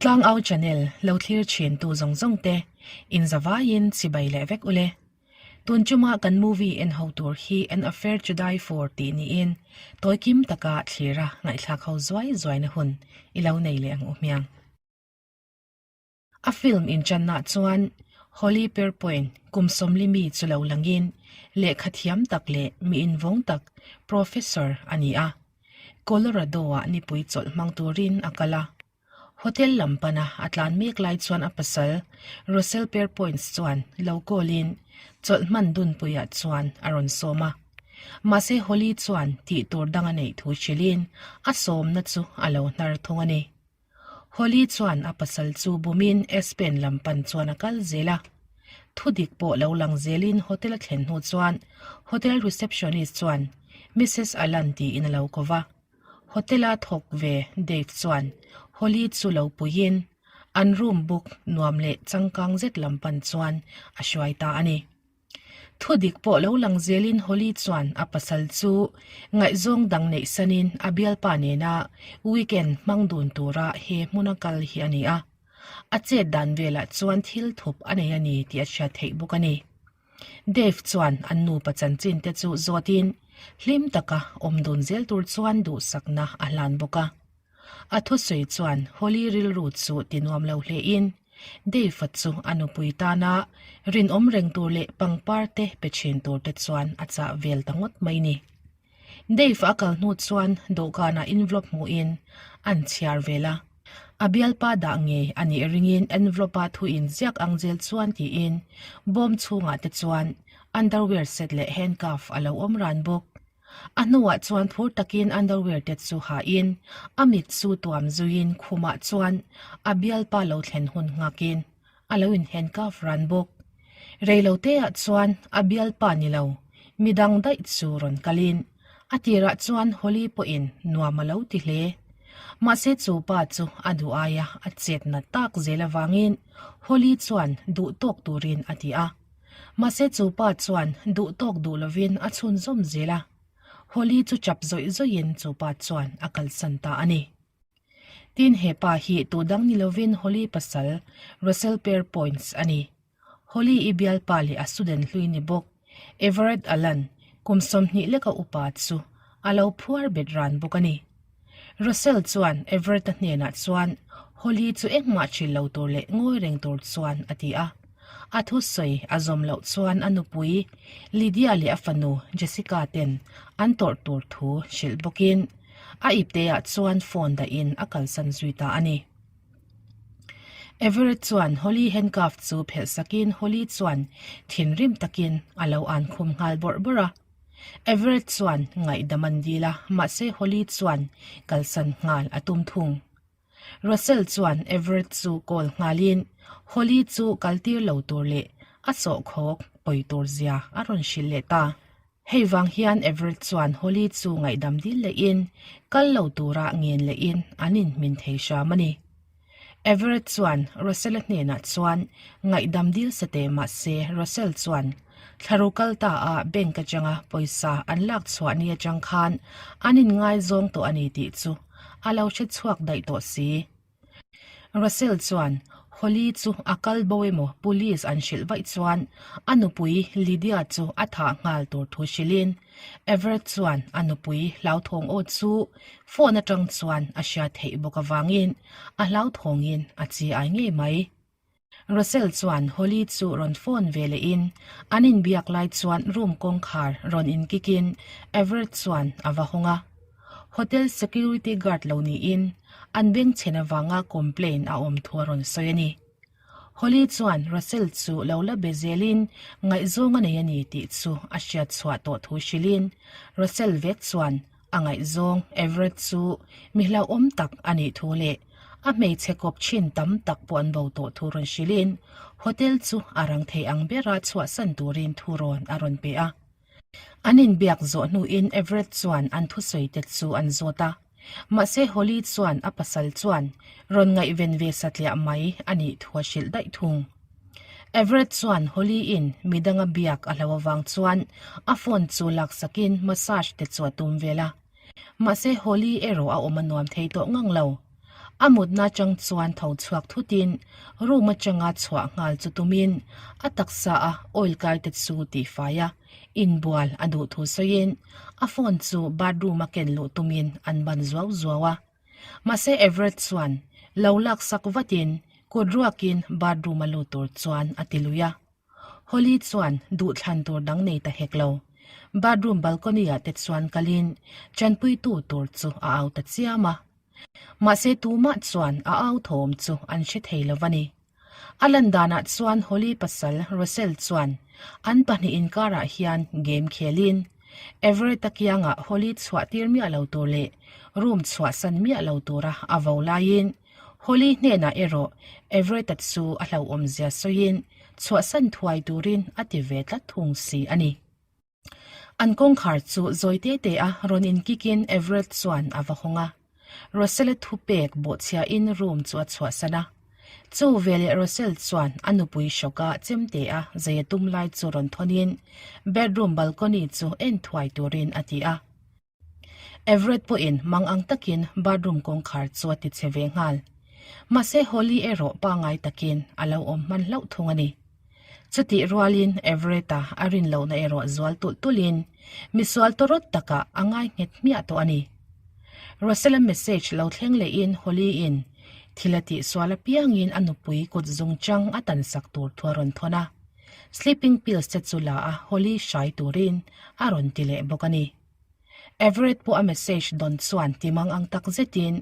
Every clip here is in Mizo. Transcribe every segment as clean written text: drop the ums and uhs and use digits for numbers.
Tlangau channel lo thlir thin tu zawng zawng te in zavaiin chibai leh vek ule. Tun chuma kan movie en ho tur hi An Affair to Die For tih niin tawi kim taka thlira ngaihthlak ho zuai zuaina hun i lo nei leh ang u hmiang. A film inchanna chuan Holly Pierpoint kum 40 mi chu lo langin lehkha thiam tak leh mi invawng tak professor a ni a. Colorado-ah nipui chawlh hmang turin a kal a. Hotel lam pana a tlan mek lai chuan a pasal Russell Pierpoint chuan lo call-in chawlh hman dunpuiah chuan a rawn sawm a. Mahse Holly chuan tih tur dang a neih thu hrilhin a sawmna chu a lo hnar thung a ni. Holly chuan a pasal chu bumin Aspen lam pan chuan a kal zel a. Thudik pawh lo lang zelin hotel a thlen hnu chuan hotel receptionist chuan Missus Alan tiin a lo ko va. Hotel a thawk ve Dave chuan Holly chu lo puiin an room book nuam leh changkang zet lam pan chuan a hruai ta a ni. Thudik pawh lo lang zelin Holly chuan a pasal chu ngaihzawng dang neih sanin a bialpa nena weekend hmang dun tura he hmuna kal hi a ni a. A chet dan velah chuan thil thup a nei a ni tih a hriat theih bawk a ni. Dave chuan an nupa chanchin te chu zawtin hlim taka awm dun zel tur chuan duhsakna a hlan bawk a. A thusawi chuan Holly rilru chu ti nuam lo hlein Dave-a chu a nupui tana rinawm reng tur leh pangpar te pe thin tur te chuan a chah vel ta ngawt mai ni. Dave-a a kal hnu chuan dawhkanah envelope hmuhin an chhiar vel a. A bialpa dah ngei a nih ringin envelope-a thu inziak ang zel chuan tiin bawm chhungah te chuan underwear set leh handcuff a lo awm ran bawk. A hnuah chuan phur takin underwear te chu hain a mit chu tuam zuiin khumah chuan a bialpa lo thlen hun nghakin a lo inhandcuff ran bawk. Reiloteah chuan a bialpa ni lo midang daih chu rawn kalin a tirah chuan Holly pawhin nuam a lo ti hle. Mahse chu pa chu a duh aia a chet nat tak zel avangin Holly chuan duh tawk turin a ti a. Mahse chu pa chuan duh tawk duh lovin a chhunzawm zel a, Holly chu chap zawih zawihin chu pa chuan a kalsan ta a ni. Tin he pa hi tu dang ni lovin Holly pasal Russell Pierpoints a ni. Holly i bialpa leh a student hlui ni bawk Everett Allan kum 20 leka upa chu a lo phuar bet ran bawk a ni. Russell chuan Everett-a hnenah chuan Holly chu engmah hrilh lo tur leh ngawi reng tur chuan a ti a. A thusawi a zawm loh chuan a nupui Lydia leh a fanu Jessica ten an tawrh tur thu hrilh bawkin a ipteah chuan phone dahin a kalsan zui ta a ni. Everett chuan Holly handcuff chu phelh sakin Holly chuan thinrim takin a lo an khum nghal bawrh bawrh a. Everett chuan ngaihdam an dil a, mahse Holly chuan kalsan nghal a tum thung. Russell chuan Everett chu call nghalin Holly chu kaltir lo tur leh a sawhkhawk pawi tur zia a rawn hrilh leh ta. Hei vang hian Everett chuan Holly chu ngaihdam dil lehin kal lo tura ngen lehin an inhmin thei hram a ni. Everett chuan Russell-a hnenah chuan ngaihdam dil sa teh mah se Russell chuan thlaru kal ta a bank atanga pawisa an lak chhuah ni atang khan an inngaizawng tawh a ni tih chu a lo hre chhuak daih tawh si. Russell chuan Holly chu a kal bo emaw police an hrilh vaih chuan a nupui Lydia chu a thah nghal tur thu hrilhin Everett chuan a nupui hlauthawng aw chu phone atang chuan a hriat theih bawk avangin a hlauthawngin a chi ai ngei mai. Russell chuan Holly chu rawn phone ve lehin an inbiak lai chuan room kawngkhar rawn inkikin Everett chuan a va hawng a. Hotel security guard lo niin an bengchhen avanga complain a awm thu a rawn sawi a ni. Holly chuan Russell chu lo la be zelin ngaihzawng a nei a ni tih chu a hriat chhuah tawh thu hrilhin Russell vek chuan a ngaihzawng Everett chu mi hlauhawm tak a nih thu leh a hmeichhe kawp chin tam tak pawh an bo tawh thu rawn hrilhin hotel chu a rang thei ang bera chhuahsan turin thu rawn a rawn pe a. An inbiak zawh hnuin Everett chuan an thusawi te chu an zawt a. Mahse Holly chuan a pasal chuan rawn ngaihven ve satliah mai a nih thu a hrilh daih thung. Everett chuan Holly-in midanga biak a hlo avang chuan a phone chu laksakin massage te chu a tum vel a. Mahse Holly erawh a awm a nuam thei tawh ngang lo. A mutna atang chuan tho chhuak thutin room atanga chhuah nghal chu tumin a taksa a oil kai te chu tihfai a, inbual a duh thu sawiin a phone chu bathroom a ken luh tumin an ban zuau zuau a. Mahse Everett chuan lo laksak vatin kut ruakin bathroom a lut tur chuan a ti lui a. Holly chuan duhthlan tur dang nei ta hek lo. Bathroom balcony ah te chuan kalin chanpuitu tur chu a au ta chiam a. Mahse tumah chuan a au thawm chu an hre thei lo a ni. A lan danah chuan Holly pasal Russell chuan an pahnih inkarah hian game khelin Everett-a kiangah Holly chhuah tir miah lo tur leh room chhuahsan miah lo tura a vo laiin Holly hnenah erawh Everett-a chu a hlauhawmzia sawiin chhuahsan thuai turin a ti ve tlat thung si a ni. An kawngkhar chu zawi te te a rawn inkikin Everett chuan a va hawng a. Russell-a thupek bawhchhiahin room chu a chhuahsan a. Chu veleh Russell chuan a nupui hrawka chemte a zei a tum lai chu rawn thawnin bedroom balcony chu en thuai turin a ti a. Everett pawhin mang ang takin bathroom kawngkhar chu a ti che ve nghal. Mahse Holly erawh pangngai takin a lo awm hman hlauh thung a ni. Chutih rualin Everett-a a rin lohna erawh zual tulh tulhin misual tawrawt takah a ngai nghet hmiah tawh a ni. Russell-a message lo thleng lehin Holly-in thil a tihsual apiangin a nupui kut zungchang a tansak tur thu a rawn thawn a. Sleeping pills te chu la a Holly hrai turin a rawn ti leh bawk a ni. Everett pawh a message dawn chuan ti mang ang tak zetin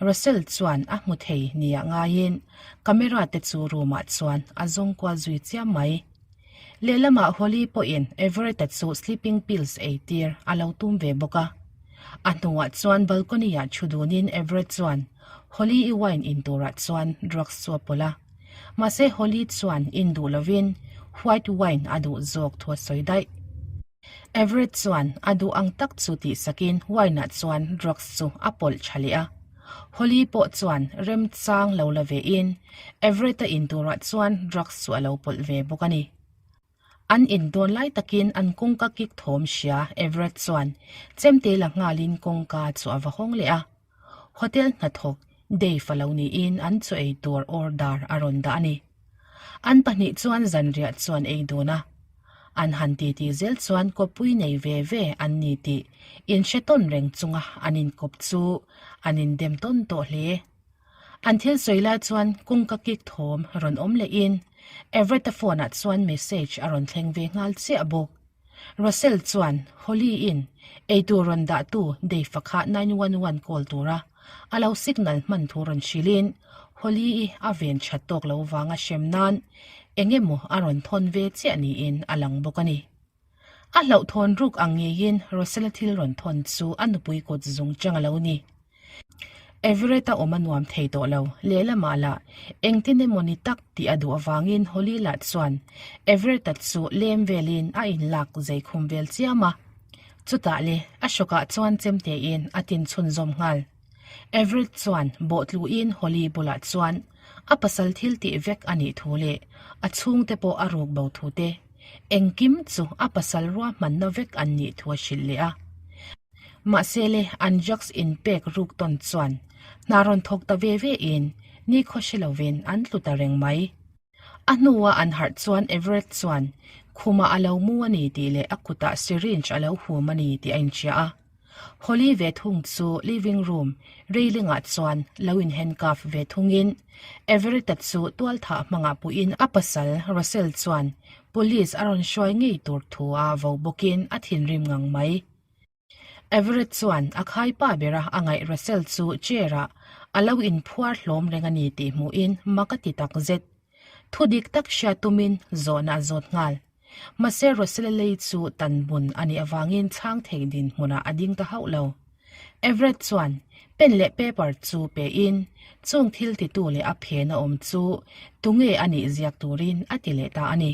Russell chuan a hmu thei nia ngaiin camera te chu room ah chuan a zawng kual zui chiam mai. Lehlamah Holly pawhin Everett-a chu sleeping pills ei tir a lo tum ve bawk a. A hnuah chuan balcony ah thu dunin Everett chuan Holly-i wine in turah chuan drugs chu a pawlh a. Mahse Holly chuan in duh lovin white wine a duh zawk thu a sawi daih. Everett chuan a duh ang tak chu tihsakin wine-ah chuan drugs chu a pawlh tha leh a. Holly pawh chuan remchang lo la vein Everett-a in turah chuan drugs chu a lo pawlh ve bawk a ni. An in dawn lai takin an kawngka kik thawm hria Everett chuan chemte la nghalin kawngka chu a va hawng leh a. Hotel hnathawk Dave a lo niin an chaw ei tur order a rawn dah a ni. An pahnih chuan zanriah chuan ei dun a. An han titi zel chuan kawppui nei ve ve an ni tih inhre tawn reng chunga an inkawp chu an indem tawn tawh hle. An thil sawi lai chuan kawngka kik thawm rawn awm lehin Everett-a phone-ah chuan message a rawn thleng ve nghal chiah bawk. Russell chuan Holly-in eitur rawn dahtu Dave-a kha 911 call tura a lo signal hman thu rawn hrilhin Holly-i a ven that tawk lo vanga hrem nan eng emaw a rawn thawn ve chiah niin a lang bawk a ni. A hlauhthawn ruk ang ngeiin Russell-a thil rawn thawn chu a nupui kut zung chang a lo ni. Everett-a awm a nuam thei tawh lo, lehlamah lah engtin emaw ni tak tih a duh avangin Holly lah chuan Everett-a chu lem velin a inlak zei khum vel chiam a. Chutah le, a hrawkah chuan chemtein a tin chhunzawm nghal. Everett chuan bawhtluin Holly bulah chuan a pasal thil tih vek a nih thu leh a chhungte pawh a ruk bo thu te, engkim chu a pasal ruahmanna vek an nih thu a hrilh leh a. Mahse le, an drugs inpek ruk tawn chuan hna rawn thawk ta ve ve in nikhaw hre lovin an tlu ta reng mai. A hnua an harh chuan Everett chuan khumah a lo mu a ni tih leh a kutah syringe a lo hum a ni tih a inhria a. Holly ve thung chu living room railing-ah chuan lo in handcuff ve thungin Everett-a chu tualthah hmangah puhin a pasal Russell chuan police a rawn hruai ngei tur thu a vo bawkin a thinrim ngang mai. Everett chuan a khaipa bera a ngaih Russell chu chair-ah a lo inphuar hlawm reng a ni tih hmuhin mak a ti tak zet. Thu dik tak hriat tumin zawhna a zawt nghal. Mahse Russell-a lei chu tan bun a nih avangin chhang thei dinhmunah a ding ta hauh lo. Everett chuan pen leh paper chu pein chung thil titu leh a phen a awm chu tunge a nih ziak turin a ti leh ta a ni.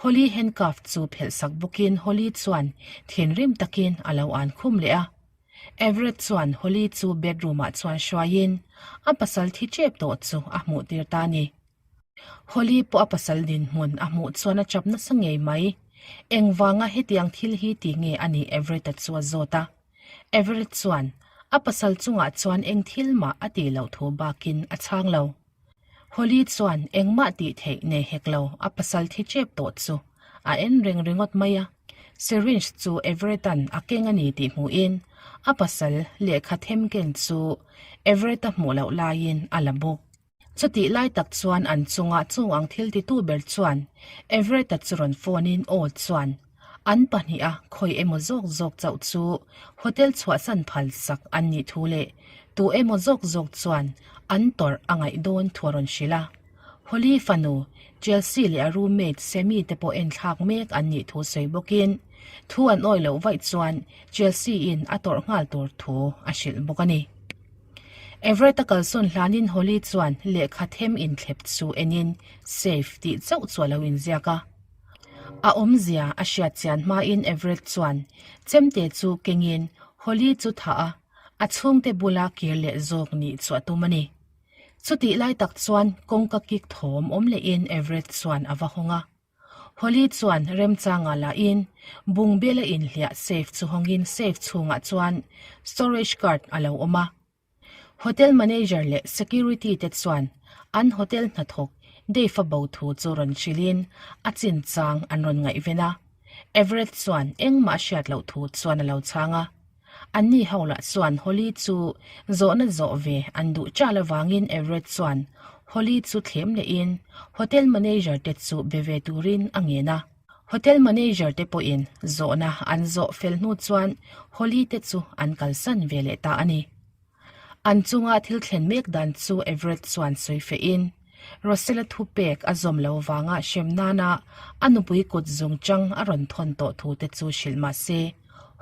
Holly handcuff chu phelh sak bawkin Holly chuan thinrim takin a lo an khum leh a. Everett chuan Holly chu bedroom ah chuan hruaiin a pasal thi tep tawh chu a hmuh tir ta a ni. Holly pawh a pasal dinhmun a hmuh chuan a chap nasa ngei mai. Engvanga hetiang thil hi ti nge a nih Everett-a chu a zawt a. Everett chuan. A pasal chungah chuan eng thil mah a tih loh thu bakin a chhang lo. Holly chuan engmah tih theih nei hek lo a pasal thi tep tawh chu a en reng ringawt mai a. Syringe chu Everett-a'n a keng a ni tih hmuhin a pasal lehkha them ken chu Everett-a hmuh loh laiin a la bawk. Chutih lai tak chuan an chunga chung ang thil titu ber chuan Everett-a chu rawn phone in aw chuan an pahniha khawi emaw zawk zawk chauh chu hotel chhuahsan phal sak an nih thu leh tu emaw zawk zawk chuan an tawrh a ngaih dawn thu a rawn hrilh a. Holly fanu Chelsea leh a roommate Sammy te pawh enthlak mek an nih thu sawi bawkin thu an awih loh vaih chuan Chelsea in a tawrh nghal tur thu a hrilh bawk a ni. Everett-a kalsawn hlanin Holly chuan lehkha them inthlep chu enin safe tih chauh chu a lo inziak a. A awmzia a hriat chian hmain Everett chuan chemte chu kengin Holly chu thah a, a chhungte bula kir leh zawk nih chu a tum a ni. Chutih lai tak chuan kawngka kik thawm awm lehin Everett chuan a va hawng a. Holly chuan remchanga lahin bungbel a inhliah safe chu hawngin safe chhungah chuan storage card a lo awm a. Hotel manager leh security te chuan an hotel hnathawk Dave-a bo thu chu rawn hrilhin a chinchang an rawn ngaihven a. Everett chuan engmah a hriat loh thu chuan a lo chhang a. Anni ho lah chuan Holly chu zawhna zawh ve an duh chal avangin Everett chuan Holly chu thlem lehin hotel manager te chu be ve turin a ngen a. Hotel manager te pawhin zawhna an zawh fel hnu chuan Holly te chu an kalsan ve leh ta a ni. An chunga thil thlen mek dan chu Everett chuan sawi fehin, Rosella thupek a zawm lo vanga hrem nana a nupui kut zungchang a rawn thawn tawh thu te chu hrilh mah se,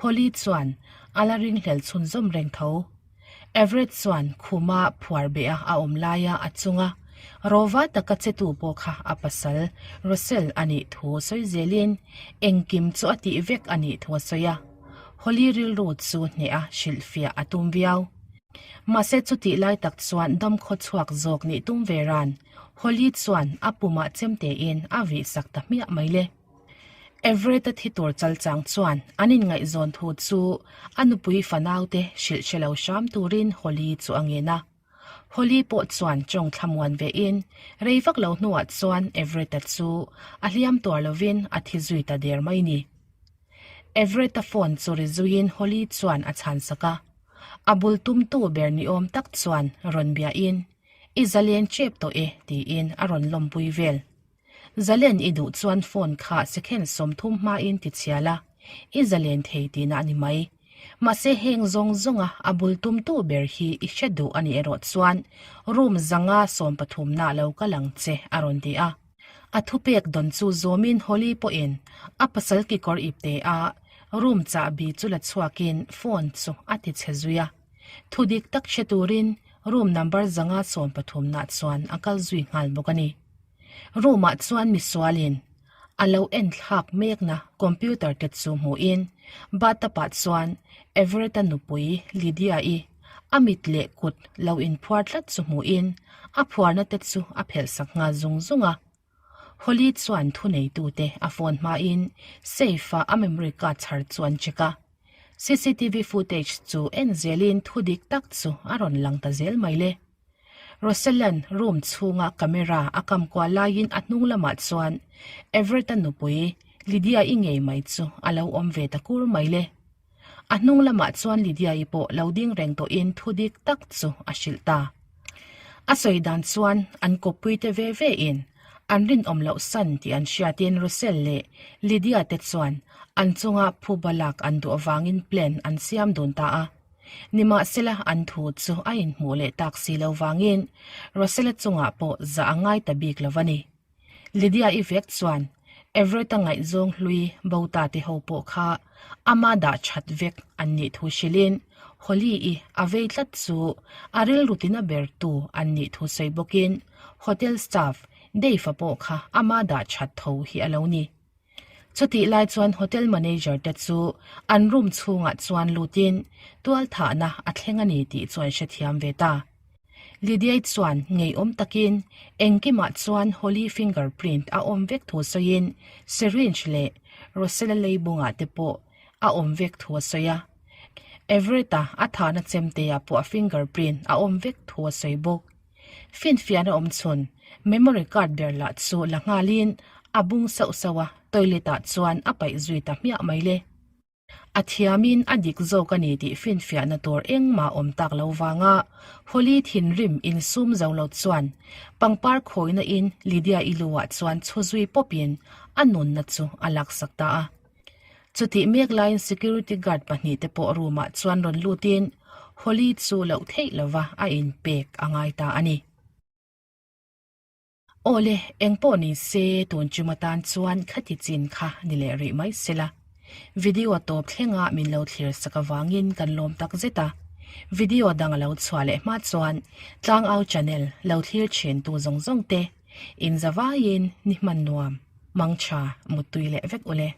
Holly chuan a la ringhlel chhunzawm reng tho. Everett chuan khuma phuar beha a awm laia a chunga rawva taka chetu pawh kha a pasal Russell a nih thu sawi zelin engkim chu a tih vek a nih thu a sawi a. Holly rilru chu hneha hrilhfiah a tum viau. Mahse chutih lai tak chuan damkhaw chhuak zawk nih tum ve ran Holly chuan a pumah chemtein a vih sak ta hmiah mai le. Everett-a thi tur chal chang chuan an inngaihzawn thu chu a nupui fanaute hrilh hre lo hram turin Holly chu a ngen a. Holly pawh chuan tawng thlamuan vein rei vak lo hnuah chuan Everett-a chu a hliam tuar lovin a thi zui ta der mai ni. Everett-a phone chu ri zuiin Holly chuan a chhansak a. A bul tumtu ber niawm tak chuan rawn biahin, I zalen chep tawh e, tiin a rawn lawmpui vel. Zalen i duh chuan phone kha second 30 hmain ti chhial a, i zalen thei tihna a ni mai. Mahse heng zawng zawnga a bul tumtu ber hi i hre duh a nih erawh chuan room zanga sawmpathumna lo kal ang che a rawn ti a. A thupek dawn chu zawmin Holly pawhin a pasal kekawr ipte a room chahbi chu la chhuakin phone chu a ti chhe zui a. Thudik tak hre turin room number 113 nah chuan a kal zui nghal bawk a ni. Room ah chuan misualin a lo en thlak mekna computer te chu hmuhin bathtub ah chuan Everett-a nupui Lydia-i a mit leh kut lo inphuar tlat chu hmuhin a phuarna te chu a phelh sak nghal zung zung a. Holly chuan thuneitute a phone hmain safe-a a memory card chhar chu an check a. CCTV footage chu en zelin thudik tak chu a rawn lang ta zel mai le. Roselan room chhunga camera a kam kual laiin a hnung lamah chuan Everett-a nupui Lydia-i ngei mai chu a lo awm ve ta kur mai le. A hnung lamah chuan Lydia-i pawh lo ding reng tawhin thu dik tak chu a hrilh ta. A sawi dan chuan an kawppui te ve ve in an rinawm loh san tih an hriatin Russell leh Lydia te chuan an chunga phuba lak an duh avangin plan an siam dun ta a. Nimahsela an thu chu a inhmuh leh tak si lo vangin Russell-a chungah pawh zah a ngai ta bik lo a ni. Lydia-i vek chuan Everett-a ngaihzawng hlui bo ta te ho pawh kha ama dah that vek an nih thu hrilhin Holly-i a vei tlat chu a rilru tina bertu an nih thu sawi bawkin hotel staff Dave-a pawh kha ama dah that tho hi a lo ni. Chutih lai chuan hotel manager te chu an room chhungah chuan lutin tual thahna a thleng a ni tih chu an hrethiam ve ta. Lydiae chuan ngeiawm takin engkimah chuan Holly finger print a awm vek thu sawiin syringe leh Rosella leibungah te pawh a awm vek thu a sawi a. Everett-a a thahna chemte-ah pawh a fingerprint a awm vek thu a sawi bawk. Finfiahna awm chhun memory card ber lah chu la nghalin a bung sauh sauh a, toilet-ah chuan a paih zui ta hmiah mai le. A thiamin a dik zawk a ni tih finfiahna tur engmah awm tak lo vanga Holly thinrim insum zo lo chuan pangpar khawina in Lydia i lu-ah chuan chhu zui pawpin a nunna chu a laksak ta a. Chutih mek laiin security guard pahnihte pawh room-ah chuan rawn lutin Holly chu loh theih lova a inpek a ngai ta a ni. Awle, eng pawh ni se tun chum atan chuan khati chin kha ni leh rih mai sela. Video tawp thlenga min lo thlir sak avangin kan lawm tak zet a. Video dang a lo chhuah leh hma chuan Tlangau channel lo thlir thin tu zawng zawng te in zavaiin ni hman nuam, mangtha, muttui leh vek ule.